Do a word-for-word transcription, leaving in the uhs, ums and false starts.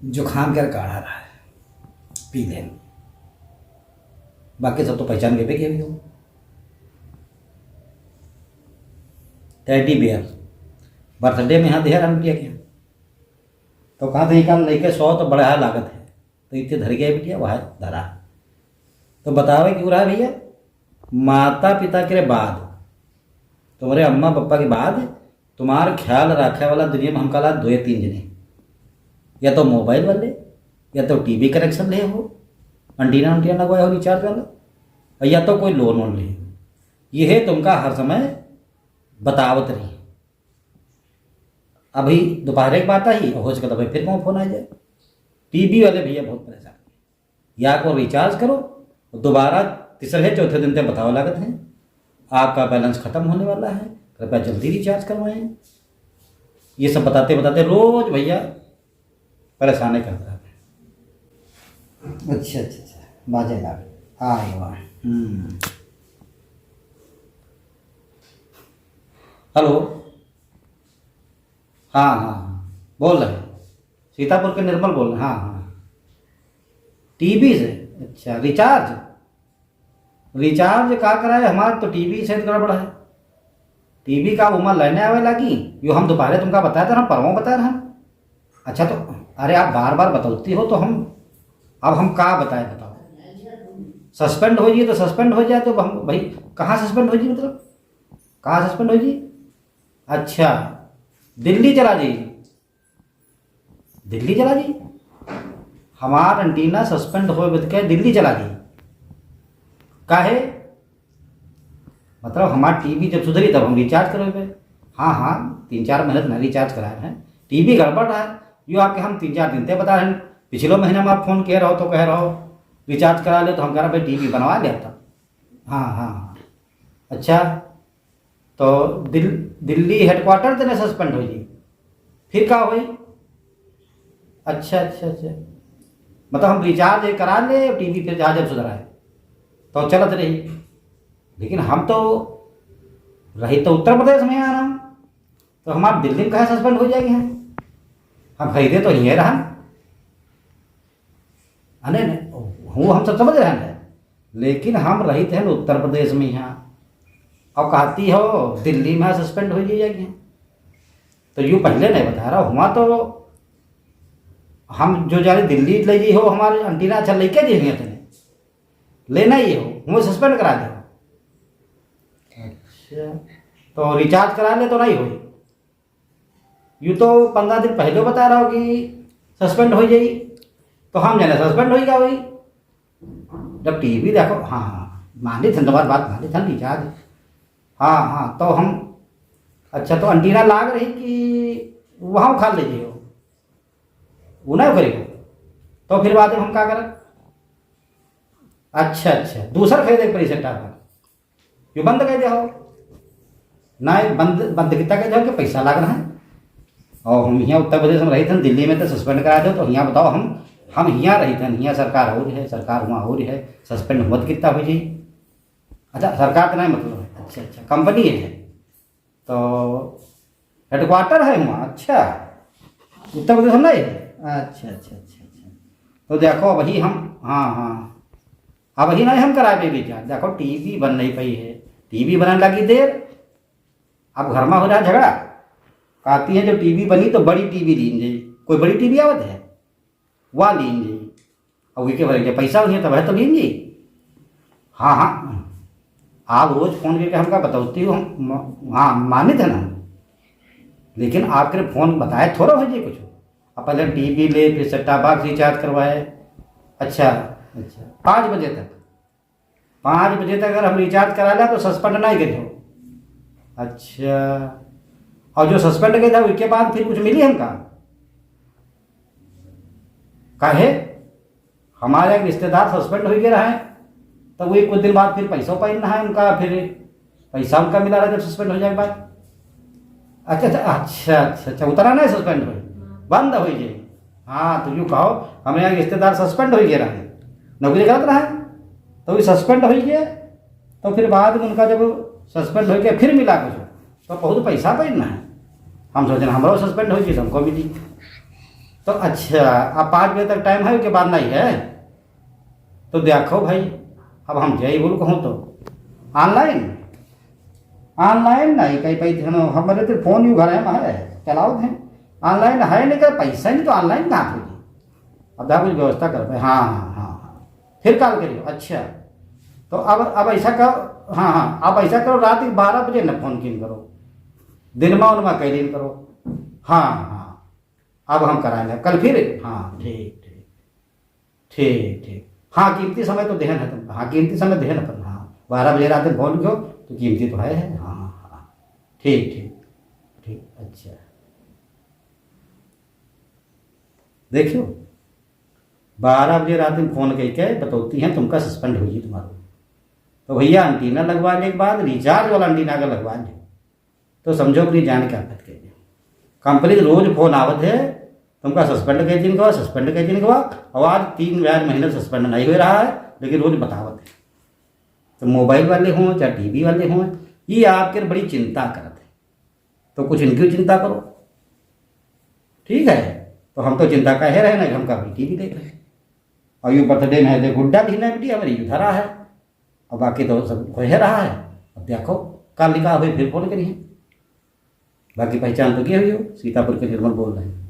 जुकाम के काढ़ा रहा है, पी लेन। बाकी सब तो पहचान के भी हो। टेडी बियर बर्थडे में यहाँ दिया राम बिटिया के। तो कहा था, "निकाल लेके सौ तो बड़ा लागत है।" तो इतने धर गया बिटिया, वह धरा। तो बतावे कि रहा भैया, माता पिता के बाद, तुम्हारे अम्मा पप्पा के बाद तुम्हार ख्याल रखे वाला दुनिया में हमका ला दो या तीन जने, या तो मोबाइल वाले, या तो टीवी कनेक्शन ले हो, एंटीना उंटीना लगवाए हो रिचार्ज वाला, और या तो कोई लोन वोन ले हो। यह तुमका हर समय बतावत रही। अभी दोपहर एक बात आई, हो सके तो भाई फिर कहूँ फोन आ जाए। टीवी वाले भैया बहुत परेशान हैं। या को रिचार्ज करो, दोबारा तीसरे चौथे दिन ते बतावे लागत हैं, "आपका बैलेंस खत्म होने वाला है, कृपया जल्दी रिचार्ज करवाएं।" ये सब बताते बताते रोज भैया परेशान करता है। अच्छा, अच्छा, अच्छा, बाजे लाग। हाँ, ये वाह। हम्म। हेलो। हाँ, हाँ, हाँ। बोल रहे हैं। सीतापुर के निर्मल बोल रहे हैं। हाँ, हाँ। टीवी से? अच्छा, रिचार्ज? रिचार्ज का कराए, हमार तो टीवी से गड़बड़ है। टीवी का उमा लेने आवे लागी, यो हम दोपहरे तुमका बताए थे, हम परवों बताए रहे। अच्छा तो, अरे आप बार बार बतौती हो तो हम, अब हम का बताए बताओ। सस्पेंड हो जाए तो सस्पेंड हो जाए तो हम भाई कहाँ सस्पेंड हो जाए, मतलब कहाँ सस्पेंड हो जाए? अच्छा, दिल्ली चला जाइए। दिल्ली चला जाइए? हमार एंटीना सस्पेंड होए बद के दिल्ली चला जाइए? काहे? मतलब हमार टीवी जब सुधरी तब हम रिचार्ज करबे। हाँ, हाँ, तीन चार महीने ना रिचार्ज कराए हैं, टीवी गड़बड़ है। यो आपके हम तीन चार दिन ते बता रहे हैं, पिछले महीने में आप फोन किए रहो तो कह रहो रिचार्ज करा ले, तो हम कह रहे भाई टीवी बनवा ले अब तक। हाँ, हाँ, हाँ। अच्छा, तो दिल-, दिल्ली हेडक्वार्टर ते ना सस्पेंड हो जी, फिर का होई? अच्छा, अच्छा, अच्छा, मतलब हम रिचार्ज करा ले, टीवी फिर जहाँ जब सुधराए तो चलत रही। लेकिन हम तो रही तो उत्तर प्रदेश में आ रहा हूँ, तो हमार दिल्ली में कहाँ सस्पेंड हो जाएगी? हम, हम खरीदे तो यहीं रहा। अने न, वो हम सब समझ रहे हैं, लेकिन हम रहित हैं उत्तर प्रदेश में यहाँ, और कहती हो दिल्ली में सस्पेंड हो जाएगी। तो यू पहले नहीं बता रहा, हुआ तो हम जो जाने दिल्ली ले जी हो, हमारे एंटीना अच्छा लेके जी नहीं तने, लेना ही हो, हुआ सस्पेंड करा दे। अच्छा, तो रिचार्ज करा ले तो नहीं होई। यू तो पंद्रह दिन पहले बता रहा हो कि सस्पेंड हो जाई, तो हम जाने सस्पेंड हो गया वही। जब टीवी देखो, हाँ, हाँ, मानी धन्यवाद, बात मानी धन रिचार्ज। हाँ, हाँ, तो हम, अच्छा, तो एंटीना लाग रही कि वहाँ उखाड़ ले जाइयो, वो नहीं उखरेगा, तो फिर बाद में हम का करब? अच्छा, अच्छा, दूसर खरीदे पड़ी सेट टॉप बॉक्स। यो बंद कर दे हो। ना, बंद, बंद कितना कर दे हो कि पैसा लाग रहा है। और हम यहाँ उत्तर प्रदेश में रही थे, दिल्ली में तो सस्पेंड करा दो, तो यहाँ बताओ, हम, हम यहाँ रही थे, यहाँ सरकार हो रही है, सरकार वहाँ हो रही है, सस्पेंड मत कितना हो जी। अच्छा, सरकार तो नहीं मतलब है, अच्छा, अच्छा, कंपनी है। तो हेडक्वार्टर है वहाँ, अच्छा, उत्तर प्रदेश में नहीं है? अच्छा, अच्छा, अच्छा, अच्छा। तो देखो, अबही हम, हाँ, हाँ, अबही नहीं हम कराए बेबी रिचार्ज। देखो, टीवी बन नहीं पाई है, टीवी बनने लगी देर, अब घर में हो रहा झगड़ा। कहती है, "जो टीवी बनी तो बड़ी टीवी लीन जाई।" कोई बड़ी टीवी आवत है, वह लीन जाई। अब उनके भरे के पैसा हुई तब है तो लीन जाई। हाँ, हाँ, आप रोज फोन करके हमका बतौती हो, हम म-, हाँ, मानित है ना, लेकिन आपके फोन बताए थोड़ा हो जाए कुछ। अब पहले टीवी ले, फिर सेट टॉप बॉक्स रिचार्ज करवाए। अच्छा, अच्छा, पाँच बजे तक, पाँच बजे तक अगर हम रिचार्ज करा ला तो सस्पेंड नहीं करियो। अच्छा, और जो सस्पेंड गए था उसके बाद फिर कुछ मिली हमका? काहे? हमारे एक रिश्तेदार सस्पेंड हो गए रहे, तो वही कुछ दिन बाद फिर पैसा पाइन रहा है उनका, फिर पैसा उनका मिला रहा जब सस्पेंड हो जाए के बाद। अच्छा, अच्छा, अच्छा, अच्छा, अच्छा, उतना नहीं सस्पेंड हो, बंद हो गए। हाँ, तो यूँ कहो, हमें यहाँ रिश्तेदार सस्पेंड हो गए रहे, नौकरी करत रहे, तो वो सस्पेंड हो गए, तो फिर बाद में उनका जब सस्पेंड हो गया, फिर मिला कुछ, तो बहुत पैसा पाइन रहा है। हम सोचें, "हमारा सस्पेंड हो गया, तो हमको मिली।" तो अच्छा, अब पाँच बजे तक टाइम है, उसके बाद नहीं है। तो देखो भाई, अब हम जाई बोल कहूँ तो ऑनलाइन, ऑनलाइन नहीं कही पाई थे ना, हमारे तो फोन यू घर है, हमारे चलाओ थे, ऑनलाइन है नहीं, कर पैसा नहीं तो ऑनलाइन कहाँ खोजी? अब देखो कुछ व्यवस्था कर पाए। हाँ, हाँ, हाँ, हाँ। फिर कॉल करियो। अच्छा, तो अब अब ऐसा करो, हाँ, हाँ, अब ऐसा करो, रात के बारह बजे न फोन किन करो, दिन में उनमा कह दिन करो। हाँ, हाँ, अब हम कराएंगे कल फिर। हाँ, ठीक, ठीक, ठीक, ठीक। हाँ, कीमती समय तो देहन है तुमका। हाँ, कीमती समय देहन अपन। हाँ, बारह बजे रात में फोन कियो तो कीमती तो है, है। हाँ, हाँ, हाँ, ठीक, ठीक, ठीक। अच्छा, देखियो, बारह बजे रात में फोन करके बतौती हैं, तुमका सस्पेंड होई तुम्हारो। तो भैया, एंटीना लगवाने के बाद रिचार्ज वाला एंटीना अगर लगवा ले तो समझो अपनी जान के आफत कर दे। कंपनी के रोज फोन आवत है, तुमका सस्पेंड कर दिन का, सस्पेंड कर दिन का। और आज तीन चार महीने सस्पेंड नहीं हो रहा है, लेकिन रोज बतावत है। तो मोबाइल वाले हों चाहे टीवी वाले हों, ये आपके बड़ी चिंता करत है, तो कुछ इनकी चिंता करो, ठीक है? तो हम तो चिंता कहे रहे ना कि हम कभी टीवी देख रहे हैं। और ये बर्थडे में है, देखो, गुड्डा भी ना बेटी, हमारे ये धरा है, और बाकी तो सब हो ही रहा है। अब देखो, कल निकाह हुई, फिर फोन करिए। बाकी पहचान तो क्या हुई हो, सीतापुर के निर्मल बोल रहे हैं।